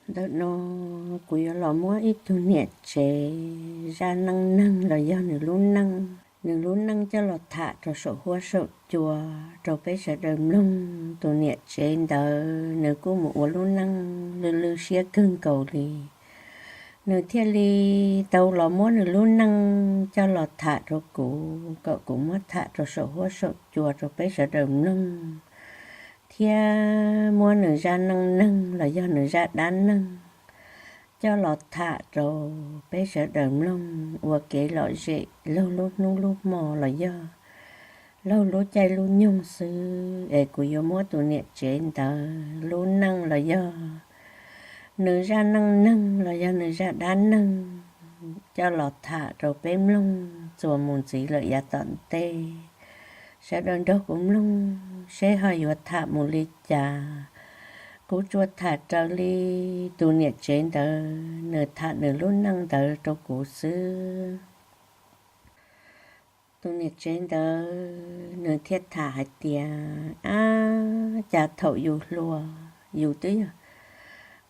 Ntawm no kuv yuav los muab ib tug niam tsev zaj neej neeg los yog nws lub neej, nws lub neej coj los tham rau saum huab saum cua rau peb sawv daws mloog. Tus niam tsev ntawd nws kuj mus ua lub neej lwj lwj siab kawg nkaus li, nws thiaj li tau los muab nws lub neej coj los tham rau kuv kom kuv muab tham rau saum huab saum cua rau peb sawv daws mloog, thiab muab nws zaj neej neeg los yog nws zaj dab neeg coj los tham rau peb sawv daws mloog ua kev lom zem laug lub hnub lub hmo los yog laug lub caij lub nyoog xwb. Es kuv yuav muab tus niam tsev ntawd lub neej los yog nws zaj neej neeg los yog nws zaj dab neeg coj los tham rau peb mloog txuas mus ntxiv lawm yav tom ntej. Sawv daws nrog kuv mloog seb ho yuav tham mus li cas. Kuv tsuas tham raws li tus niam tsev ntawd nws tham nws lub neej ntawd rau kuv xwb. Tus niam tsev ntawd nws thiaj tham hais tias, ab, cas thaum yus hluas, yus twb yog,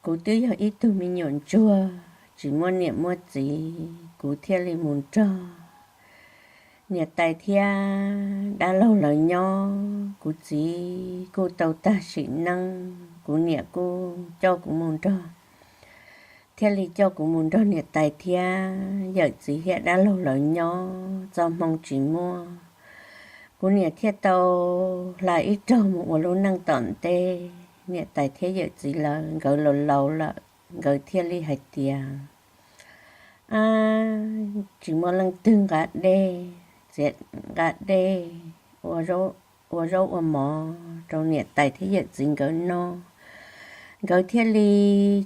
kuv twb yog ib tug me nyuam ntsuag tsis muaj niam muaj txiv, kuv thiaj li mus nrog niam tais thiab dab laug lawv nyob. Kuv txiv kuj tau tag sim neej, kuv niam kuj coj kuv mus nrog, thiaj li coj kuv mus nrog niam tais thiab yawm txiv thiab dab laug lawv nyob txoj hmoo tsis muaj. Kuv niam thiaj tau hla ib rog mus ua lub neej tom ntej. Niam tais thiab yawm txiv lawv nkawd laus laus lawm, nkawd thiaj li hais tias, ab, tsis muaj leej twg nqa dej, txiav nqa dej ua zaub ua mov rau niam tais thiab yawm txiv nkawd noj. Nkawd thiaj li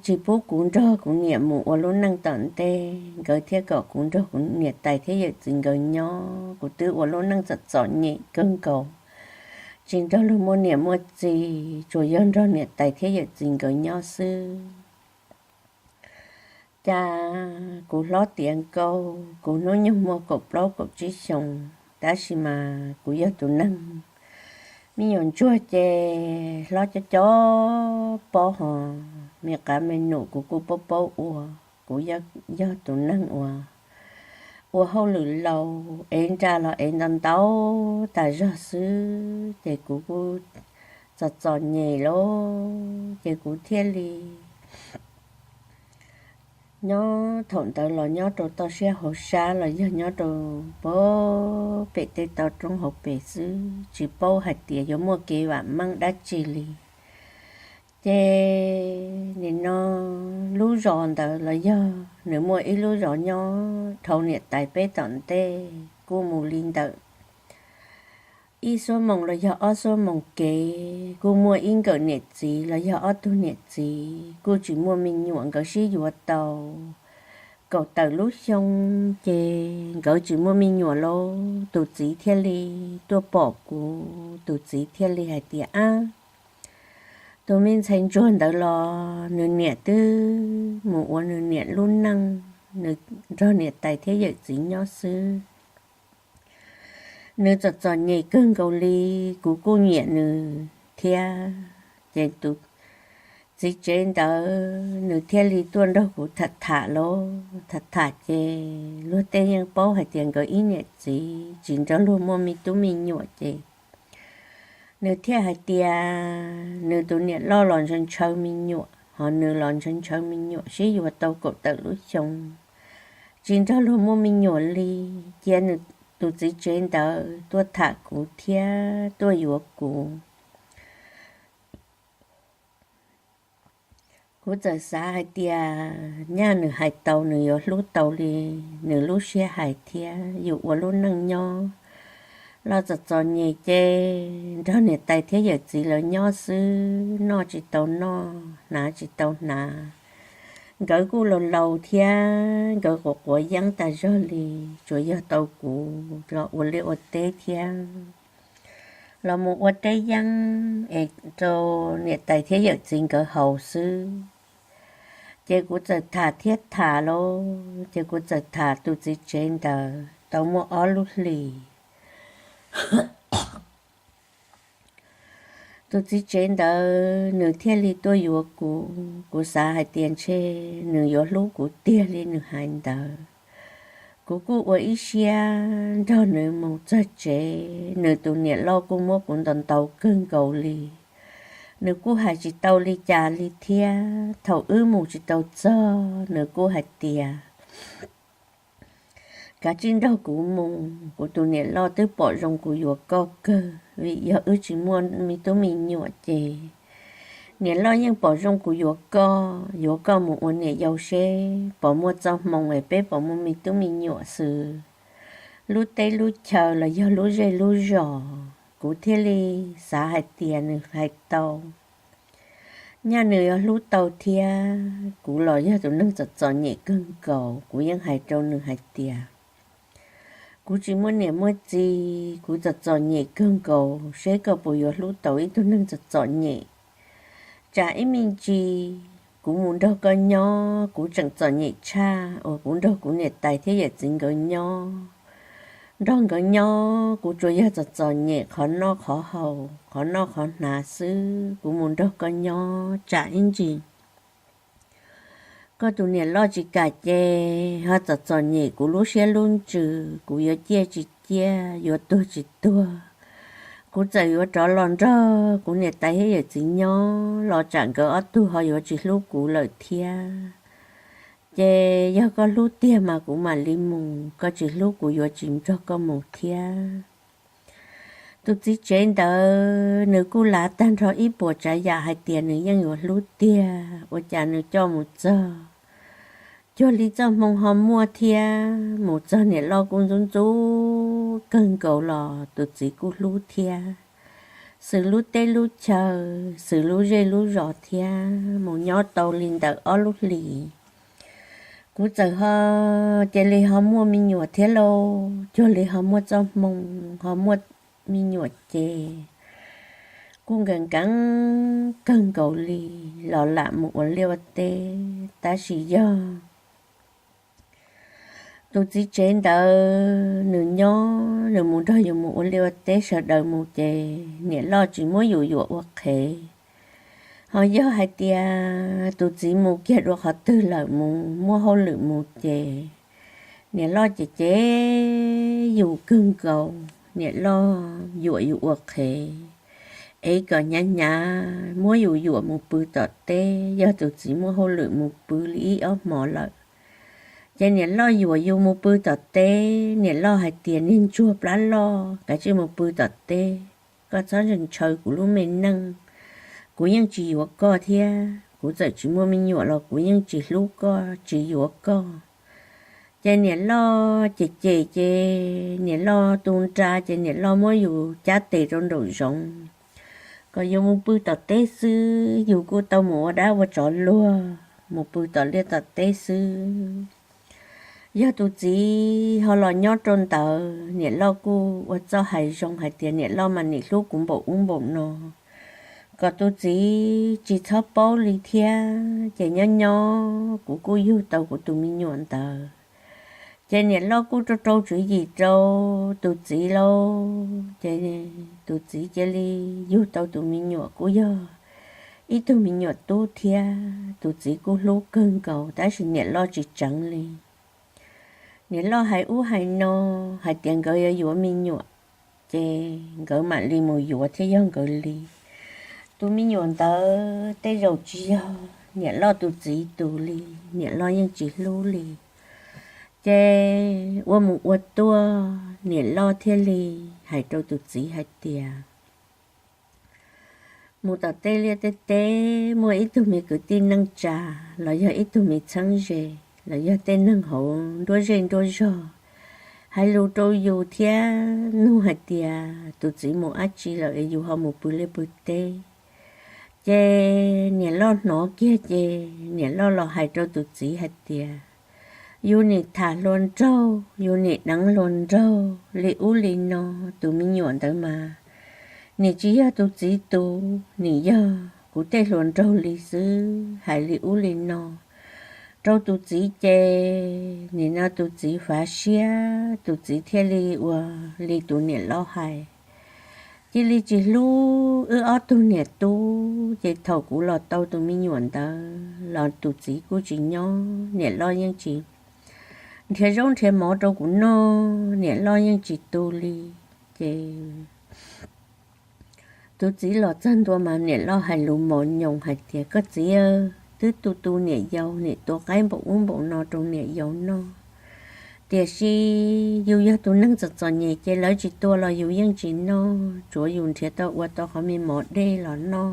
tsis pub kuv nrog kuv niam mus ua lub neej tom ntej, nkawd thiaj kom kuv nrog kuv niam tais thiab yawm txiv nkawd nyob. Kuv twb ua lub neej txom txom nyem kawg nkaus, tsis nrog luag muaj niam muaj txiv, tsuas yog nrog niam tais thiab yawm txiv nkawd nyob xwb. Cas kuv hlob tiav nkaus, kuv hnub nyoog muaj kaum plaub kaum tsib xyoos, tab sis mas kuv yog tus neeg me nyuam ntsuag ces hlob cov cov pob hos me qav me num kuv kuj paub paub ua. Kuv yog tus neeg uas ua hauj lwm laus, ev nra los ev ntau ntau tas zog xwb, ces kuv kuj txom txom nyem lawm, ces kuv thiaj li nyob thaum ntawd los nyob rau toj siab hauv sab los yog nyob rau pem tej toj roob hauv pes xwb, tsis paub hais tias yuav muaj kev vam meej dab tsi li. Ces nim no lub zos ntawd los yog nws muaj ib lub zos nyob dhau niam tais peb tom ntej kuj mus li ntawm ib xuab moos los yog ob xuab moos kev, kuj muaj ib nkawm niam txiv los yog ob tug niam txiv kuj tsis muaj me nyuam, nkawd sib yuav tau kaum tawm lub xyoo, ces nkawd tsis muaj me nyuam lauj. Tus txiv thiaj li tuaj pom kuv, tus txiv thiaj li hais tias, ab, tus me ntxhais ntsuag ntawd los nws niam twb mus ua nws niam lub neej, nws nrog niam tais thiab yawm txiv nyob xwb. Nws txom txom nyem kawg nkaus li, kuv kuj nyiam nws thiab. Ces tus txiv tsev ntawd nws thiaj li tuaj nrog kuv tham tham lauj, tham tham ces luag tej yeej paub hais tias nkawd ib niam txiv tsis nrog luag muaj me tub me nyuam ces nws thiaj hais tias nws tus niam loj los ntshaw ntshaw me nyuam, hos nws los ntshaw ntshaw me nyuam, sib yuav tau kaum tawm lub xyoo, tsis nrog luag muaj me nyuam li. Cia nws tus txiv tsev ntawd tuaj tham kuv thiab tuaj yuav kuv. Kuv txawm xav hais tias nyaj nws hais tau nws yuav hlub tau li nws lub siab hais thiab. Yus ua lub neej nyob los txom txom nyem ces nrog niam tais thiab yawm txiv lawv nyob xwb, noj tsis tau noj, hnav tsis tau hnav. Nkawd kuj laus laus thiab, nkawd quav quav yeeb tas zog li, tsuas yog tau kuv los ua liaj ua teb thiab, los mus ua teb yeeb es rau niam tais thiab yawm txiv nkawd haus xwb. Ces kuv txawm tham thiab tham lauj, ces kuv txawm tham tus txiv tsev ntawd tau muaj ob lub hlis. Tus txiv tsev ntawd nws thiaj li tuaj yuav kuv, kuv xav hais tias ntshe nws yuav hlub kuv tiag li nws hais ntawd. Kuv kuj ua ib siab nrog nws mus txog tsev, nws tus niam loj kuj muab kuv ntaus ntaus kawg nkaus li. Nws kuj hais tsis tau li cas li thiab. Thaum wb mus tsis tau txog, nws kuj hais tias, Kav tsij nrog kuv mus, kuv tus niam loj twb pom zoo kuv yuav koj kawg, vim yog wb tsis muaj me tub me nyuam ces niam loj yeej pom zoo kuv yuav koj, yuav koj mus ua niam yau seb pom muaj txoj hmoo es peb pom muaj me tub me nyuam xwb. Lub teb lub chaw los yog lub zej lub zos, kuv thiaj li xav hais tias nws hais tau. Nyaj nws yuav hlub tau thiab, kuv los yog tus neeg txom txom nyem kawg nkaus, kuv yeej hais rau nws hais tias, Kuv tsis muaj niam muaj txiv, kuv txom txom nyem kawg nkaus, seb koj puas yuav hlub tau ib tug neeg txom txom nyem. Tsam ib me ntsis kuv mus nrog koj nyob, kuv tseem txom nyem tshaj uas kuv nrog kuv niam tais thiab yawm txiv nkawd nyob. Nrog nkawd nyob kuv tsuas yog txom txom nyem qhov noj qhov haus, qhov noj qhov hnav xwb, kuv mus nrog koj nyob tsam ib ntsis koj tus niam loj tsis kam ces ho txom txom nyem kuv lub siab lub ntsws, kuv yuav ciaj tsis ciaj, yuav tuag tsis tuag. Kuv txawm yuav rov los nrog kuv niam tais thiab yawm txiv nyob los tsam nkawd ob tug ho yuav tsis hlub kuv lawm thiab. Ces yog koj hlub tiag mas kuv mam li mus, koj tsis hlub kuv yuav tsis nrog koj mus thiab. Tus txiv tsev ntawd nws kuj lav tag nrho ib puas tsav yam hais tias nws yeej yuav hlub tiag, ua cas nws coj mus txog, cuag li txoj hmoo ho muaj thiab. Mus txog niam loj kuj ntxub ntxub kawg nkaus los tus txiv kuj hlub thiab. Xws lub teb lub chaw, xws lub zej lub zos thiab, mus nyob tau li ntawm ob lub hlis, kuv txawm ho cia li ho muaj me nyuam thiab lauj, cuag li ho muaj txoj hmoo ho muaj me nyuam ces kuj nkees nkees kawg nkaus li los lam mus ua liaj ua teb. Tab sis yog tus txiv tsev ntawd nws nyob, nws mus nrog yus mus ua liaj ua teb sawv daws mus ces niam loj tsis muab yus yuam ua qhev. Ho yog hais tias tus txiv mus kiag dua qhov twg lawm mus muaj hauj lwm mus ces niam loj ces cem yus kawg nkaus, niam loj yuam yus ua qhev, es kom hnyav hnyav muab yus yuam mus pw tom teb. Yog tus txiv muaj hauj lwm mus pw li ib ob hmo lawm ces niam loj yuam yus mus pw tom teb. Niam loj hais tias, Niag ntsuag plab loj, kav tsij mus pw tom teb, koj txhob ntshaw kuv lub me neej. Kuv yeej tsis yuav koj thiab, kuv txawm tsis muaj me nyuam los kuv yeej tsis hlub koj, tsis yuav koj. Ces niam loj cem cem ces niam loj tu nra ces niam loj muab yus cab tes rau nraum zoov kom yus mus pw tom teb xwb. Yus kuj tau mus ua dab ua tsov luag, mus pw tom liaj tom teb xwb. Yog tus txiv ho los nyob rau ntawd, niam loj kuj ua txoj hais zoo hais tias niam loj mas nim hlub kuv npaum ub npaum no, kom tus txiv tsis txhob paub li thiab. Ces nyob nyob kuv kuj yug tau kuv tus me nyuam ntawd. Ces niam loj kuj rau rau tswv yim rau tus txiv lauj. Ces tus txiv cia li yug tau tus me nyuam kuj yog ib tug me nyuam tub thiab. Tus txiv kuj hlub kawg nkaus tab sis niam loj tsis tseev li. Niam loj hais ub hais no, hais tias nkawd yuav yuav me nyuam, ces nkawd mam li mus yuav thiab yog nkawd li. Tus me nyuam ntawd tej zaum tsis yog niam loj tus txiv tus li, niam loj yeej tsis hlub li. Ces ua mus ua tuaj, niam loj thiaj li hais rau tus txiv hais tias, mus tom tej liaj tej teb muaj ib tug me kwv tij neej tsa los yog ib tug me txheeb ze los yog tej neeg hauv nruab zej nruab zog hais lus rau yus thiab nug hais tias tus txiv mus dab tsi lawm es yus ho mus pw liaj pw teb. Ces niam loj hnov kiag ces niam loj los hais rau tus txiv hais tias, yus nim tham hluas nraug, yus nim deev hluas nraug li ub li no, tus me nyuam ntawd mas nim tsis yog tus txiv tus, nim yog kuv tej hluas nraug li xwb, hais li ub li no rau tus txiv ces nim no tus txiv fav siab, tus txiv thiaj li ua li tus niam loj hais. cia li tsis hlub wb ob tug niam tub. Ces thaum kuv los tau tus me nyuam ntawd los tus txiv kuj tsis nyob, niam loj yeej tsis nrhiav zaub nrhiav mov rau kuv noj, niam loj yeej tsis tu li. Ces tus txiv los txog ntua mas niam loj hais lus mos nyoos hais tias, Koj txiv, twb tu tu niam yau, niam tua qaib npaum ub npaum no rau niam yau noj, tiam sis yus yog tus neeg txom txom nyem ces lawv tsis tua los yus yeej tsis noj, tsuav yus nrhiav tau ua tau qhov me mov dej los noj,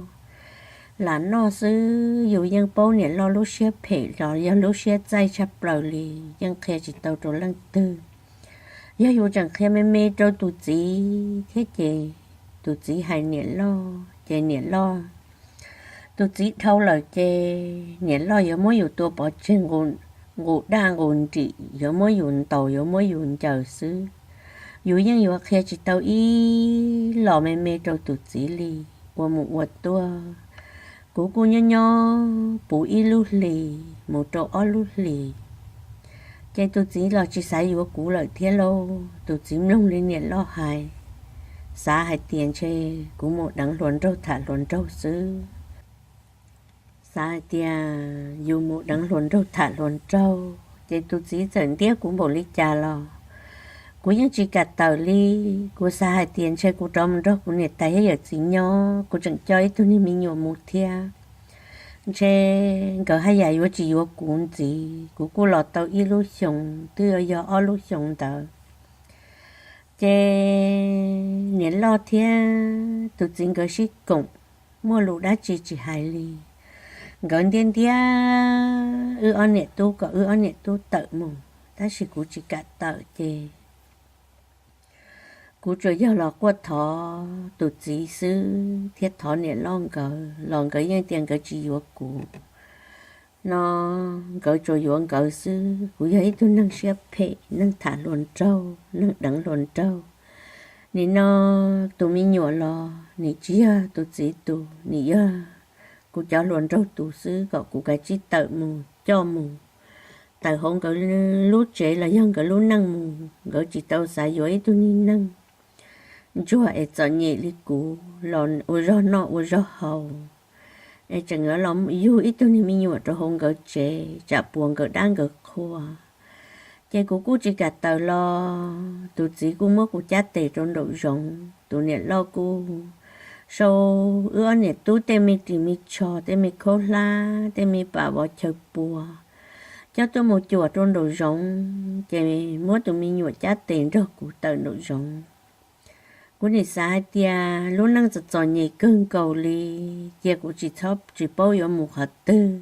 lam noj xwb. Yus yeej paub niam loj lub siab phem los yog lub siab txaij tshaj plaws li, yeej qhia tsis tau rau leej twg. Yog yus tseem qhia me me rau tus txiv thiab ces tus txiv hais niam loj ces niam loj, tus txiv dhau lawm ces niam loj yuav muab yus tua pov tseg nqus daj nqus nrim, yuav muab yus ntaus yuav muab yus ncaws xwb. Yus yeej yuav qhia tsis tau ib los me me rau tus txiv li. Ua mus ua tuaj, kuv kuj nyob nyob puv ib lub hlis mus rau ob lub hlis, ces tus txiv los tsis xav yuav kuv lawm thiab lauj. Tus txiv mloog li niam loj hais, xav hais tias ntshe kuv mus deev hluas nraug tham hluas nraug xwb. Xav hais tias yus mus deev hluas nraug tham hluas nraug ces tus txiv txawm ntiab kuv npaum li cas los kuv yeej tsis kam tawm li. Kuv xav hais tias ntshe kuv rov mus nrog kuv niam tais thiab yawm txiv nyob, kuv tseem coj ib tug niag me nyuam mus thiab, ntshe nkawd haj yam yuav tsis yuav kuv ntxiv. Kuv kuj los tau ib lub xyoos, twb yuav yog ob lub xyoos ntawd, ces niam loj thiab tus txiv nkawd sib koom, muaj lus dab tsi tsis hais li. Nkawd ntiab ntiab wb ob niam tub kom wb ob niam tub tawm mus, tab sis kuv tsis kam tawm ces kuv tsuas yog los quaj thov tus txiv xwb thiab thov niam loj nkawd los nkawd yeej tias nkawd tsis yuav kuv no, nkawd tsuas yuav nkawd xwb. Kuv yog ib tug neeg siab phem, neeg tham hluas nraug, neeg deev hluas nraug. Nim no tus me nyuam los nim tsis yog tus txiv tus, nim yog kuv cov hluas nraug tus xwb, kom kuv kav tsij tawm mus coj mus tawm hauv nkawd lub tsev los yog nkawd lub neej mus. Nkawd tsis tau xav yuav ib tug niag neeg ntsuag es txom nyem li kuv los ua zog noj ua zog haus, es tseem yuav los yug ib tug niag me nyuam rau hauv nkawd tsev tsam puas nkawd dab nkawd qhua. Ces kuv kuj tsis kam tawm los tus txiv kuj muab kuv cab tes rau nraum zoov. Tus niam loj kuj sau wb ob niam tub tej me ris me tsho, tej me khaub hlab, tej me pam vov chaw pua coj tuaj mus cuam rau nraum zoov, ces muab tus me nyuam cab tes nrog kuv tawm nraum zoov. Kuv nim xav hais tias lub neej txom txom nyem kawg nkaus li, cia kuv tsis txhob tsis paub yuav mus qhov twg.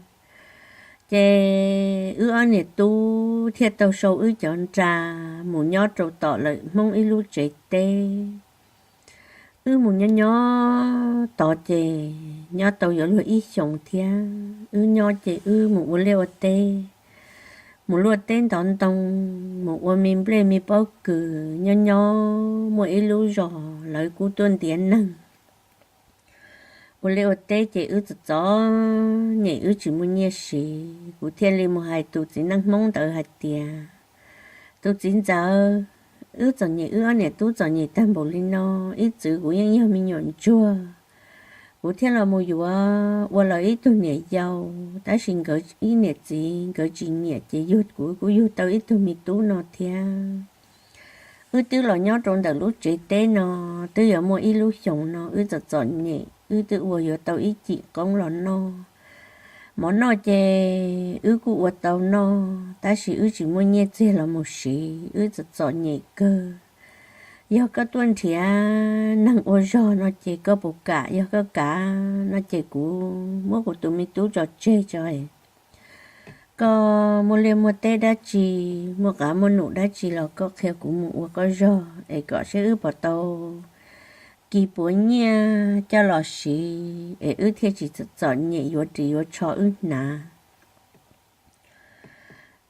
Ces wb ob niam tub thiaj tau sau wb cov nra mus nyob rau tom lawm Hmoob ib lub tsev teb. Wb mus nyob nyob tod ces nyob tau yuav luag ib xyoos thiab. Wb nyob ces wb mus ua liaj ua teb, mus luaj teb ntov ntoo, mus ua me nplej me pob kws. Nyob nyob muaj ib lub zos lawv kuj tuaj ntiav neeg ua liaj ua teb ces wb txom txom nyem wb tsis muaj nyiaj siv. Kuv thiaj li mus hais tus txiv neej Hmoob ntawd hais tias, Tus txiv ntxawm, wb txom nyem, wb ob niam tub txom nyem tag npaum li no, ib txwm kuv yeej yog me nyuam ntsuag, kuv thiaj los mus yuav ua lawv ib tug niam yau, tab sis nkawd ib niam txiv nkawd tsis nyiam ces yug kuv kuj yug tau ib tug me tub no thiab. Wb twb los nyob rau ntawm lub tsev teb no twb yuav muaj ib lub xyoos no, wb txom txom nyem wb twb ua yuav tau ib cim qoob los noj. Mov noj ces wb kuj ua tau noj, tab sis wb tsis muaj nyiaj txiag los mus siv, wb txom txom nyem kawg. Yog koj tuaj nrhiav neeg ua zog no ces koj puas kam? Yog koj kam no ces kuv muab kuv tus me tub tso tseg tso, koj muaj liaj muaj teb dab tsi, muaj qav muaj num dab tsi los koj qhia kuv mus ua koj zog es kom saib wb puas tau kis puav nyiaj coj los siv es wb thiaj tsis txom nyem yuav ris yuav tsho wb hnav.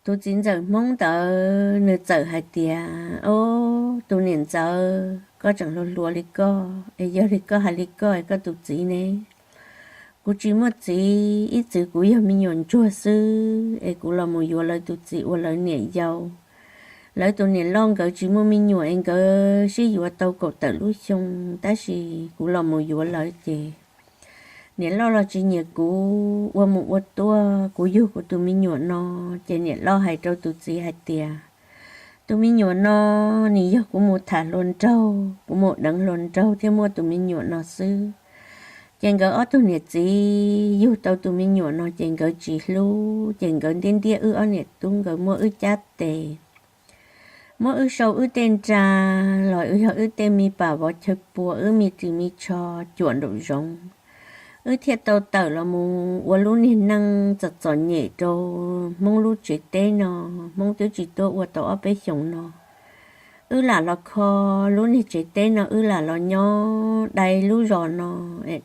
Tus txiv ntxawm Hmoob ntawd nws txawm hais tias, Ob, tus niam ntxawm, koj tseem hluas hluas li koj es yog li koj hais li koj es koj tus txiv ne? Kuv tsis muaj txiv, ib txwm kuv yog me nyuam ntsuag xwb es kuv los mus yuav lawv tus txiv ua lawv niam yau. Lawv tus niam loj nkawd tsis muaj me nyuam es nkawd sib yuav tau kaum tawm lub xyoo, tab sis kuv los mus yuav lawv ces niam loj los tsis nyiam kuv, ua mus ua tuaj kuv yug kuv tus me nyuam no. Ces niam loj hais rau tus txiv hais tias, tus me nyuam no nws yog kuv mus tham hluas nraug, kuv mus deev hluas nraug thiaj muaj tus me nyuam no xwb. Ces nkawd ob tug niam txiv yug tau tus me nyuam no ces nkawd tsis hlub, ces nkawd ntiab ntiab wb ob niam tub, nkawd muab wb cab tes, muab wb sau wb tej nra los yog wb tej me pam vov chaw pua, wb me ris me tsho cuam nraum zoov, wb thiaj tau tawm los mus ua lub niag neej txom txom nyem rau Hmoob lub tsev teb no. Hmoob twb tsis tuaj ua tau ob peb xyoos no, wb lam los kho lub niag tsev teb no, wb lam los nyob dai lub zos no,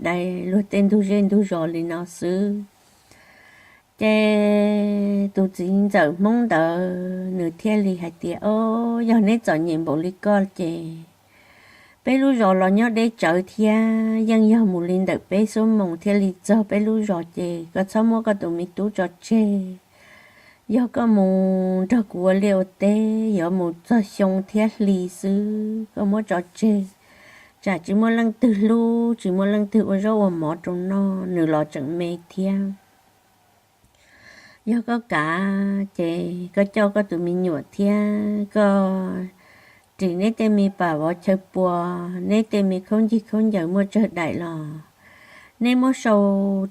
dai luag tej ntug zej ntug zos li no xwb. Ces tus txiv ntxawm Hmoob ntawd nws thiaj li hais tias, o, yog neb txom nyem npaum li koj ces peb lub zos los nyob deb tsawv thiab, yeej yog mus li ntawm peb xuab moos thiaj li txog peb lub zos, ces koj txhob muab koj tus me tub tso tseg. Yog koj mus nrog kuv ua liaj ua teb yuav mus txog xyoo thiab hli xwb, koj muab tso tseg, tsam tsis muaj leej twg hlub, tsis muaj leej twg ua zaub ua mov rau noj, nws los tseem me thiab. Yog koj kav ces koj coj koj tus me nyuam thiab koj ris neb tej me pam vov chaw pua, neb tej me khaub ncaws khaub ncaws muaj tsawg daim los neb muab sau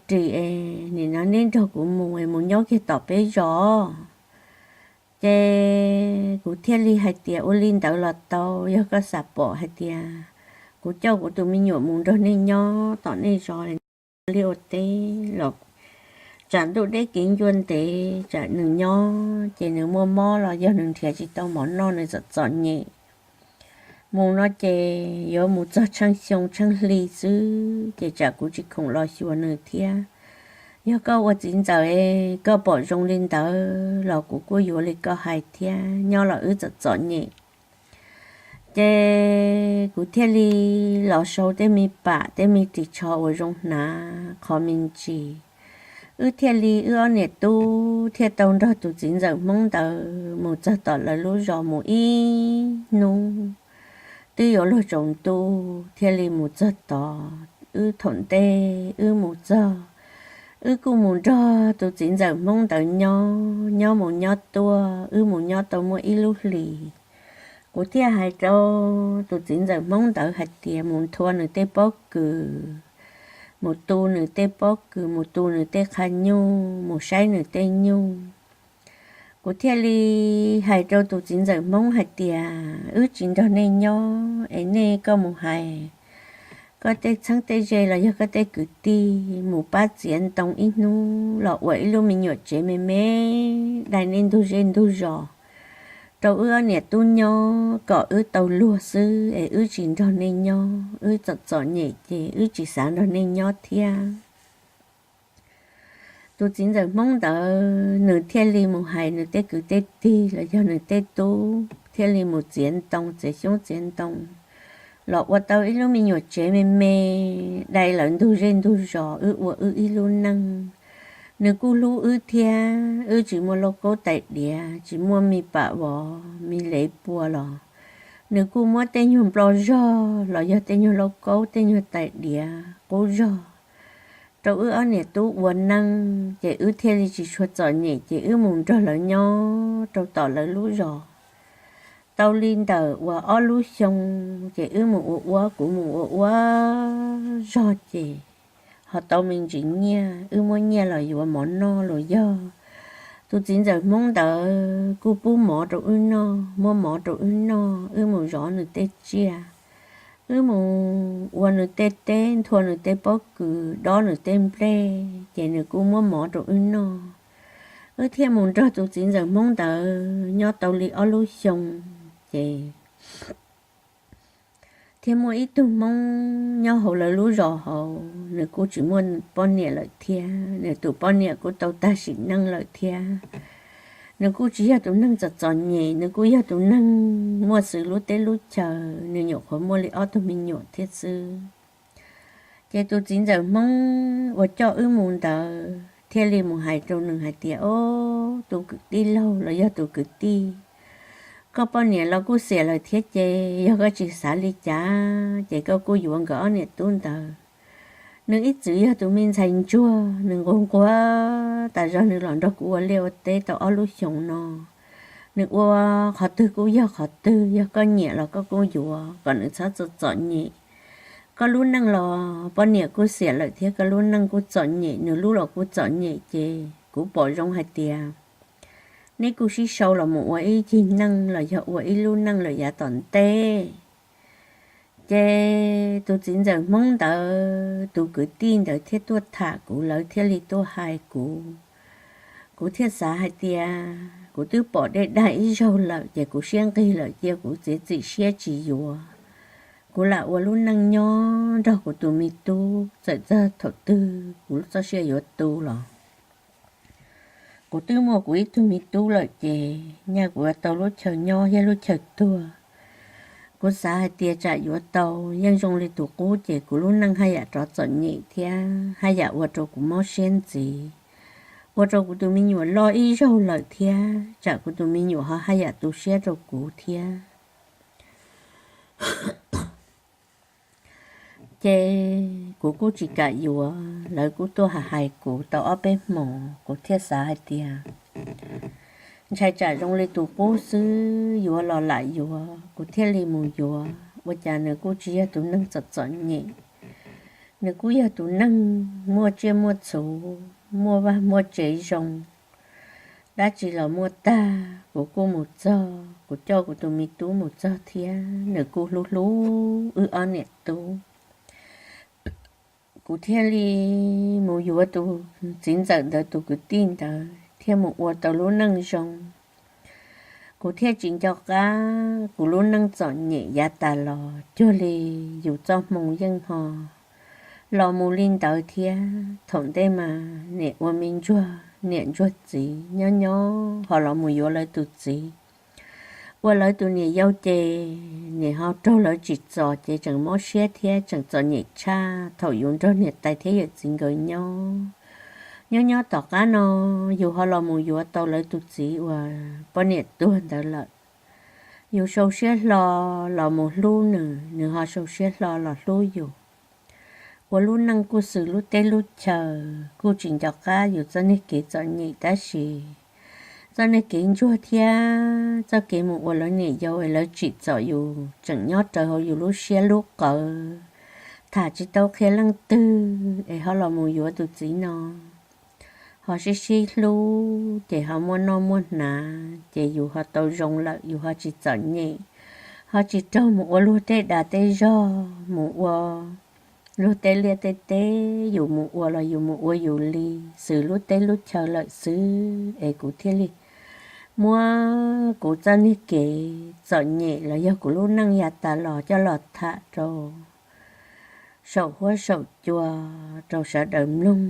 ris es nim no neb nrog kuv mus es mus nyob kiag tom peb zos. Ces kuv thiaj li hais tias ua li ntawd los tau, yog koj xav pom hais tias kuv coj kuv tus me nyuam mus nrog nej nyob tom nej zos li ua teb los tsam ntuj deb kev ncua ntev tsam nws nyob ces nws muaj mob los yog nws nrhiav tsis tau mov noj nws txom txom nyem. Mus no ces yuav mus txog tsheej xyoo tsheej hli xwb ces tsam kuv tsis khoom los xyuas nws thiab. Yog koj ua txiv ntxawm es koj pom zoo li ntawd los kuv kuj yuav li koj hais thiab, nyob los wb txom txom nyem. Ces kuv thiaj li los sau tej me pam tej me ris tsho uas zoo hnav qhov me ntsis, wb thiaj li wb ob niam tub thiaj tau nrog tus txiv ntxawm Hmoob ntawd mus txog tom lawv lub zos mus ib hnub twb yuav luag tsaus ntuj thiaj li mus txog tod. Wb thaum ntej wb mus txog, wb kuj mus nrog tus txiv ntxawm Hmoob ntawd nyob, nyob mus nyob tuaj, wb mus nyob tau muaj ib lub hlis. Kuv thiaj hais rau tus txiv ntxawm Hmoob ntawd hais tias mus nthua nws tej pob kws, mus tu nws tej pob kws, mus tu nws tej qha nyuj, mus saib nws tej nyuj. Kuv thiaj li hais rau tus txiv ntxawm Hmoob hais tias wb tsis nrog nej nyob es nej koj mus hais koj tej txheeb tej ze los yog koj tej kwv tij mus pab txiav ntoo ib hnub los ua ib lub me nyuam tsev me me dai nej ntug zej ntug zos rau wb ob niam tub nyob kom wb tau luag xwb es wb tsis nrog nej nyob, wb txom txom nyem ces wb tsis xav nrog nej nyob thiab. Tus txiv ntxawm Hmoob ntawd nws thiaj li mus hais nws tej kwv tej tij los yog nws tej tub thiaj li mus txiav ntoo txiav xyoob txiav ntoo los ua tau ib lub me nyuam tsev me me dai lawv ntug zej ntug zos wb ua wb ib lub neej. Nws kuj hlub wb thiab, wb tsis muaj lauj kaub tais diav, tsis muaj me pam vov me lev pua los nws kuj muab tej nyuag nplo zog los yog tej nyuag lauj kaub tej nyuag tais diav qub zog rau wb ob niam tub ua neej ces wb thiaj li tsis tshua txom nyem ces wb mus nrog lawv nyob rau tom lawv lub zos. Tau li ntawm uas ob lub xyoo ces wb mus ua ua kuv mus ua ua zog ces ho tau me ntsis nyiaj, wb muab nyiaj los yuav mov noj los yog tus txiv ntxawm Hmoob ntawd kuj pub mov rau wb noj, muab mov rau wb noj, wb mus zov nws tej tsiaj, wb mus ua nws tej teb, nthua nws tej pob kws, dob nws tej nplej ces nws kuj muab mov rau wb noj. Wb thiaj mus nrog tus txiv ntxawm Hmoob ntawd nyob tau li ob lub xyoo ces thiaj muaj ib tug Hmoob nyob hauv lawv lub zos hauv, nws kuj tsis muaj poj niam lawm thiab, nws tus poj niam kuj tau tag sim neej lawm thiab. Nws kuj tsis yog tus neeg txom txom nyem, nws kuj yog tus neeg muaj xws lub teb lub chaw, nws nyuam qhuav muaj li ob tug me nyuam thiab xwb. Ces tus txiv ntxawm Hmoob uas coj wb mus ntawd thiaj li mus hais rau nws hais tias, o, tus kwv tij laug los yog tus kwv tij Koj poj niam los kuj xiam lawm thiab ces yog koj tsis xav li cas ces koj kuj yuav nkawd ob niam tub ntawd. Nws ib txwm yog tus me ntxhais ntsuag, nws nquag nquag tas zog nws los nrog kuv ua liaj ua teb tau ob lub xyoos no. Nws ua qhov twg kuj yog qhov twg, yog koj nyiam los koj kuj yuav, kom nws txhob txom txom nyem. Koj lub neej los poj niam kuj xiam lawm thiab koj lub neej kuj txom nyem, nws lub los kuj txom nyem ces kuv pom zoo hais tias neb kuj sib sau los mus ua ib ceg neej los yog ua ib lub neej lawm yav tom ntej. Ces tus txiv ntxawm Hmoob ntawd tus kwv tij ntawd thiaj tuaj tham kuv, lawv thiaj li tuaj hais kuv. Kuv thiaj xav hais tias kuv twb pom dej dag ib zaug lawm ces kuv siab nqig lawm cia kuv txiav txim siab tsis yuav. Kuv lam ua lub neej nyob nrog kuv tus me tub, txawm txog thaum twg kuv txoj sia yuav tu los kuv twb muaj kuv ib tug me tub lawm ces nyaj kuv yuav tau lub chaw nyob thiab lub chaw tuag. Kuv xav hais tias tsam yuav tau yeej zoo li tus qub ces kuv lub neej haj yam rov txom nyem thiab haj yam ua rau kuv mob siab ntxiv, ua rau kuv tus me nyuam loj ib zaug lawm thiab tsam kuv tus me nyuam ho haj yam tu siab rau kuv thiab. Ces kuv kuj tsis kam yuav, lawv kuj tuaj hais hais kuv tau ob peb hmos, kuv thiaj xav hais tias ntshai tsam zoo li tus qub xwb, yuav los lam yuav, kuv thiaj li mus yuav. Ua cas nws kuj tsis yog tus neeg txom txom nyem, nws kuj yog tus neeg muaj tsiaj muaj txhu, muaj vaj muaj tsev zoo, dab tsi los muaj tag. Kuv kuj mus txog, kuv coj kuv tus me tub mus txog thiab nws kuj hlub hlub wb ob niam tub. Kuv thiaj li mus yuav tus txiv ntxawm ntawd tus kwv tij ntawd thiaj mus ua tau lub neej zoo. Kuv thiaj tsis nco qab kuv lub neej txom nyem yav tas los, cuag li yus txoj hmoo yeej ho los mus li ntawd thiab. Thaum ntej mas niam ua me ntsuag niam ntsuag txiv nyob nyob ho los mus yuav lawv tus txiv, ua lawv tus niam yau ces niam ho raug lawv tsim txom ces tseem mob siab thiab tseem txom nyem tshaj thaum yus nrog niam tais thiab yawm txiv nkawd nyob. Nyob nyob tom qab no yus ho los mus yuav tau lawv tus txiv uas poj niam tuag ntawd lawm. Yus sau siab hlo los mus hlub nws, nws ho sau siab hlo los hlub yus. Ua lub neej kuj xws lub teb lub chaw, kuj tsis nco qab yus txoj niag kev txom nyem tab sis txoj niag kev ntsuag thiab txoj kev mus ua lawv niam yau es lawv tsim txom yus tseem nyob raws hauv yus lub siab lub qawv. Tham tsis tau qhia leej twg es ho los mus yuav tus txiv no, ho sib sib hlub ces ho muaj noj muaj hnav ces yus ho tau zoo lawm, yus ho tsis txom nyem, ho tsis raug mus ua luag tej dag tej zog, mus ua luag tej liaj tej teb, yus mus ua los yus mus ua yus li, xws lub teb lub chaw lawm xwb. Es kuv thiaj li muab kuv txoj niag kev txom nyem los yog kuv lub neej yav tas los coj los tham rau saum huab saum cua rau sawv daws mloog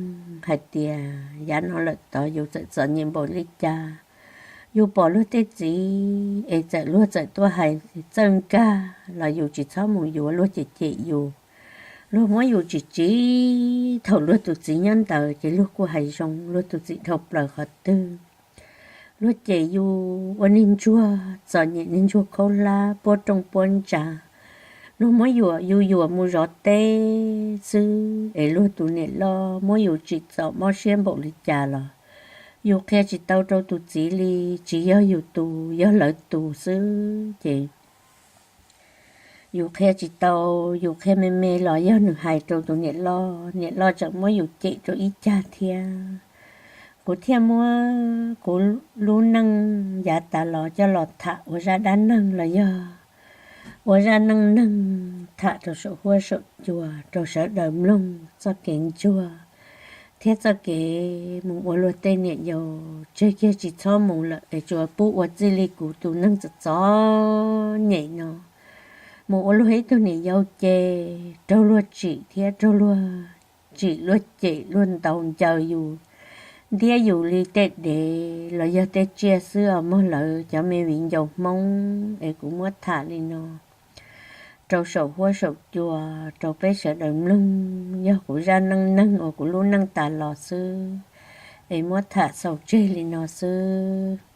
hais tias yav no lawm tod yus txawm txom nyem npaum li cas, yus pom luag tej txiv es txawm luag txawm tuaj hais txawj nkag los yus tsis txhob mus yuav, luag cem cem yus, luag muab yus tsim tsim. Thaum luag tus txiv nyob ntawd ces luag kuj hais zoo, luag tus txiv dhau plaws qhov twg, luag cem yus ua niag ntsuag txom nyem, niag ntsuag khaub hlab puab rooj puab ntsa. Luag muab yus yuam mus zov teb xwb es luag tus niam loj muab yus tsim txom mob siab npaum li cas los yus qhia tsis tau rau tus txiv li. Tsis yog yus tus, yog lawv tus xwb ces yus qhia tsis tau. Yus qhia me me los yog nws hais rau tus niam loj, niam loj tseem muab yus cem rau ib cag thiab. Kuv thiaj muab kuv lub neej yav tas los coj los tham ua zaj dab neeg los yog ua zaj neej neeg tham rau saum huab saum cua rau sawv daws mloog txoj kev ntsuag thiab txoj kev mus ua luag tej niam yau. Tseg kiag tsis txhob mus lawm es tsuas pub ua txij li kuv tus neeg txom txom nyem no. Mus ua luag ib tug niam yau ces raug luag tsim thiab raug luag tsim, luag cem, luag ntaus ncaws yus, ntiab yus li tej dev los yog tej tsiaj xwb os mog lawv cov me viv ncaus Hmoob. Es kuv muab tham li no rau saum huab saum cua rau peb sawv daws mloog, yog kuv zaj neej neeg uas kuv lub neej tas los xwb, es muab tham xaus tseg li no xwb.